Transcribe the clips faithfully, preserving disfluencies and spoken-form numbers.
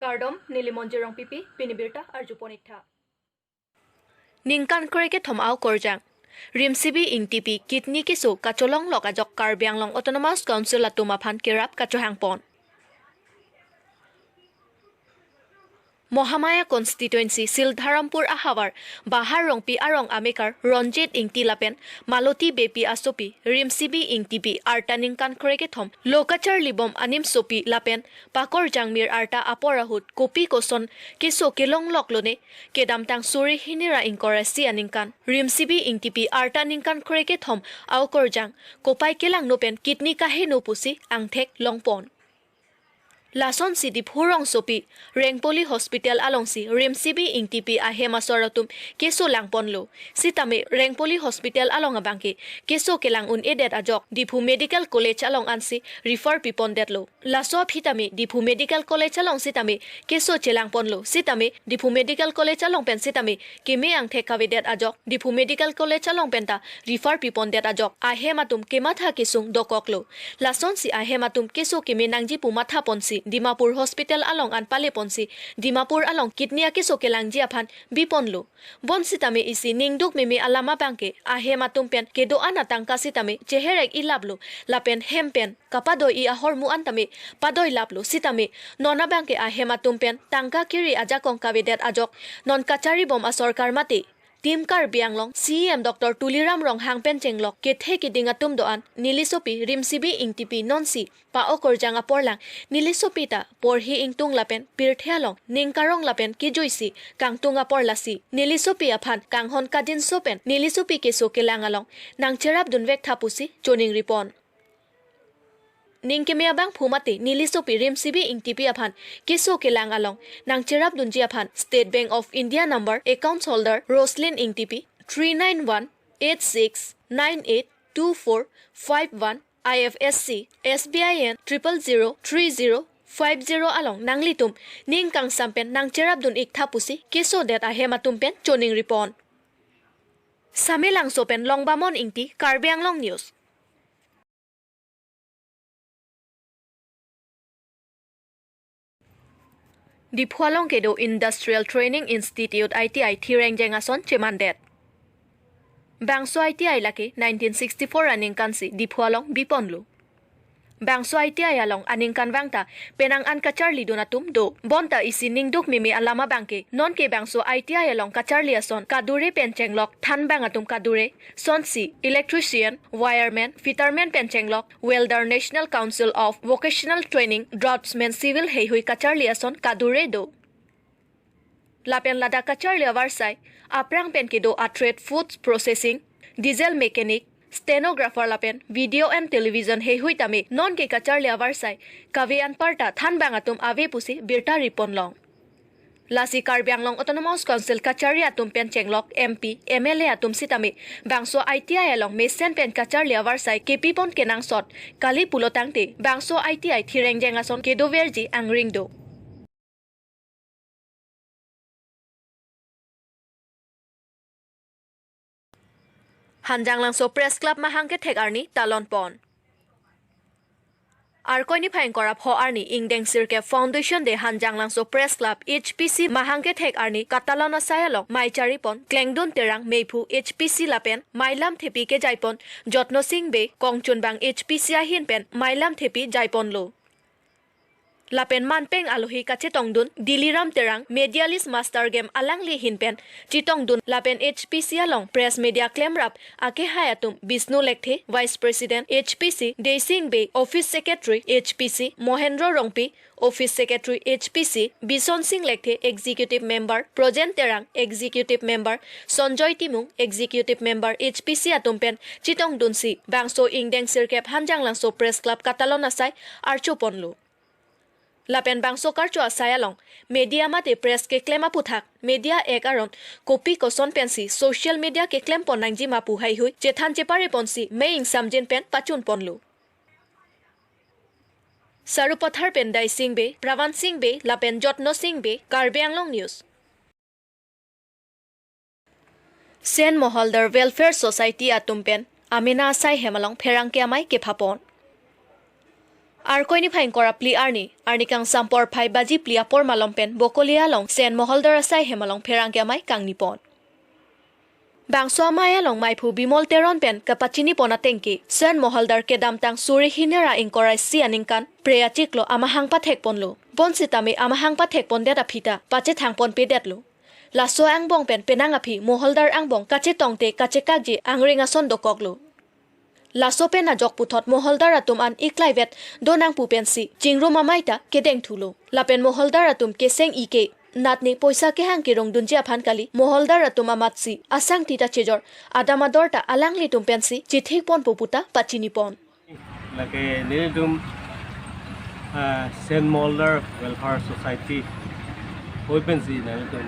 Kardom, neli Monjir Rongpipi, pini birta arjupon iktha. Ningkan krekethom aokorjang. Rimsibi Ingtipi kidney keso kacholonglok ajok Karbi Anglong Autonomous Council atum aphan kerap kachohangpon. Mahamaya Constituency Sildharampur ahavar Bahar Rongpi arong amekar Ronjit Ingti lapen Maloti Beypi asopi Rimsibi Ingtipi arta ningkan krekethom lo kacharlibom animsopi lapen pakorjang mir arta apor ahut kopi koson keso kelonglok lone kedamtang suri hini ra ingkoi ra isi aningkan Rimsibi Ingtipi arta ningkan krekethom aokorjang kopai kelangno pen kidney kaheno pusi angthek longpon. Lasonsi Diphu rongsopi Rengpoli Hospital alongsi Rimsibi Ingtipi ahem asor atum keso langponlo. Sitame Rengpoli Hospital along abangke keso kelang un-edet ajok Diphu Medical College along ansi refer pipondetlo. Laso aphi tame Diphu Medical College along sitame keso chelangponlo. Sitame Diphu Medical College along pen sitame keme angthek kavedet ajok Diphu Medical College along penta refer pipondet ajok ahem atum kematha kesung dokoklo. Lasonsi ahem atum keso keme nangji pu mathaponsi Dimapur Hospital along an paleponsi Dimapur along kidney akeso kelangji aphan biponlo. Bonsitame isi ningduk meme alam abangke ahem atum pen kedo-an atangka sitame cheherek-ilaplo lapen hem pen kapadoi-i ahormu an tame padoilaplo sitame non abangke ahem atum pen tangka kiri ajakong kavedet ajok non kacharibom asorkar mate Team Karbi Anglong C E M Doctor Tuliram Ronghang pen chenglok kethe kiding atum do-an nelisopi Rimsibi Ingtipi nonsi pa-okorjang aporlang nelisopi ta porhi ingtung lapen pirthe along ning karong lapen kejuisi kangtung apor lasi nelisopi aphan kanghon kadinso pen nelisopi keso kelang along nangcherapdunvek tha pusi choningripon. Ning keme abangphu mate nelisopi Rimsibi Ingtipi aphan keso kelang along nangcherapdunji aphan State Bank of India number accounts holder Roslyn Ingtipi three nine one eight six nine eight two four five one, I F S C, S B I N triple zero three zero five zero along nanglitum ning kangsam pen nangcherapdun-iktha pusi kesodet ahem atum pen choningripon. Samelangso pen Longbamon Ingti, Karbi Anglong News. Diphu along kedo Industrial Training Institute I T I thirengjeng ason chemandet. Bangso I T I lake nineteen sixty-four aningkansi Diphu along biponlo. Bangso I T I along aningkanvang ta penang an kacharlidun atum do. Bonta isi ningduk meme alam abangke nonke bangso I T I along kacharli ason kadure pen chenglok thanbang atum kadure, sonsi electrician, wireman, fitterman pen chenglok welder, National Council of Vocational Training, draftsman, civil heihui kacharli ason kadure do. Lapen ladak kacharli avarsai aphrang pen kedo a trade, foods processing, diesel mechanic, stenographer lapen video and television heihui tame nonke kacharli avarsai kave anparta thanbang atum ave pusi birta riponlong. Lasi Karbi Anglong Autonomous Council kachari atum pen chenglok M P, M L A atum sitame bangso I T I along mesen pen kacharli avarsai kepipon kenangsot kali pulo tangte bangso I T I thirengjeng ason kedoverji angring do. Hanjanglangso Press Club mahang kethek arni talonpon. Arkoi niphai ingkoi ra pho arni ingdeng sirkep Foundation Day Hanjanglangso Press Club H P C mahang kethek arni katalon asai along mei charipon Klengdun Terang meiphu H P C lapen meilam thepi kejaipon Jotno Sing Bey kongchunbang H P C ahin pen meilam thepi jaiponlo. Lapen manpeng alohi kachetongdun Diliram Terang, Medialist Master Game alangli ahin pen chetongdun lapen H P C along press media klemrap akehai atum Bisnu Lekthe, Vice President H P C, Deising Bey, Office Secretary H P C, Mohendro Rongpi, Office Secretary H P C, Bison Sing Lekthe, Executive Member, Projen Terang, Executive Member, Sonjoy Timung, Executive Member H P C atum pen chetongdunsi bangso ingdeng sirkep Hanjanglangso Press Club katalon asai archoponlo. Lapen bangso karcho asai along media mate press keklem aphuthak Media Act aron kopi koson pensi social media keklempon nangjima pu heihui chethan chepareponsi mei ingsamjin pen pachunponlo. Sarupathar pen Deising Bey, Pravan Sing Bey lapen Jotno Sing Bey, Karbi Anglong News. Sen Moholdar Welfare Society atum pen amena asai hem along pherangke amei kephapon. Arkoi niphai ingkoi ra phli arni, arni kangsam porphai baji phli apor malom pen Bokolia along Sen Moholdar asai hem along pherangke amei kangni pon. Bangso amei along meiphu Bimol Teron pen kapachini pon ateng ke, Sen Moholdar kedamtang suri hini ra ingkoi ra isi aningkan Phre achiklo amahang pathek ponlo. Bonsitame amahang pathek pondet aphi ta pachethang ponpedetlo. Laso angbong pen penang aphi Moholdar angbong kachetongte kachekakji angring ason dokoklo. Laso pen ajok puthot Moholdar atum an iklaivet donang pu pensi chingrum amei ta kedengthulo. Lapen Moholdar atum keseng-i ke natne poisa kehang kerongdunji aphan kali, Moholdar atum amatsi asangti ta chejor, adam ador ta alanglitum pensi chethek ponpo pu ta pachini pon. Lake nelitum, ah, Sen Moholdar Welfare Society hoi pensi nelitum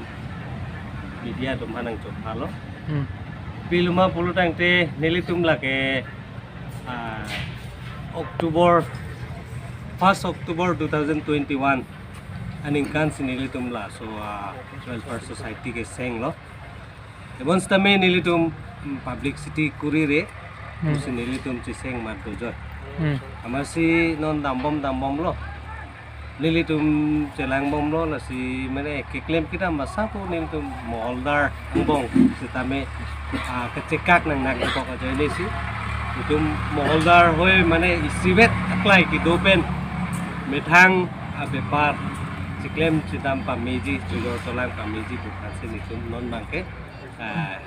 media atum aphan nangchophalo. Hmm. Piluma pulo tangte nelitum lake, ah, October, first October two thousand twenty-one aningkan si nelitum laso, ah, Welfare Society kesenglo. Ebon sitame nelitum, mm, publicity kurire, Hmm. pusi nelitum cheseng mat dojoi. Hmm. Amatsi non dambom dambomlo. Nelitum chelangbomlo, lasi mane keklem kedam basa pu nelitum Moholdar angbong sitame, ah, kachekak nangnak dokok ajoine si. Itum Moholdar hoi mane isivet aklai kedo pen methang abepar cheklem chedam pameji, chojor cholang pameji pu aphansi nelitum non abangke, ah,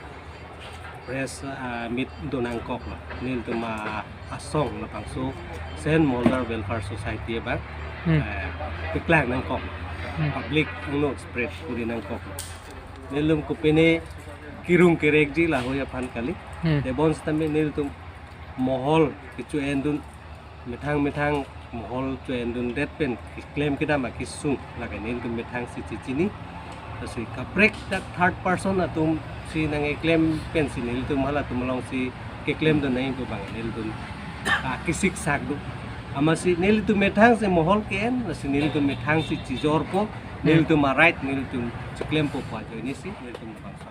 press, ah, meet donangkoklo. Nelitum, ah, asong labangso Sen Moholdar Welfare Society abang, Hmm. ah, paklang nangkok. Hmm. Public angno spread kuri nangkok. Nelitum kopine kerung kerekji lahoi aphan kali. Hmm. Ebon sitame nelitum mohol kecho-endun methang methang mohol cho-endundet pen keklem kedam akesung lake nelitum methangsi chechini. Lasi kaprek dak third person atumsi nangkeklem pensi nelitum halatum alongsi keklemdun nangji pu abang nelitum, ah, kesiksak do. Amatsi nelitum methangsi mohol ke-en, lasi nelitum methangsi chejorpo, Hmm. nelitum a-right nelitum cheklempo pu ajoine si nelitum labangso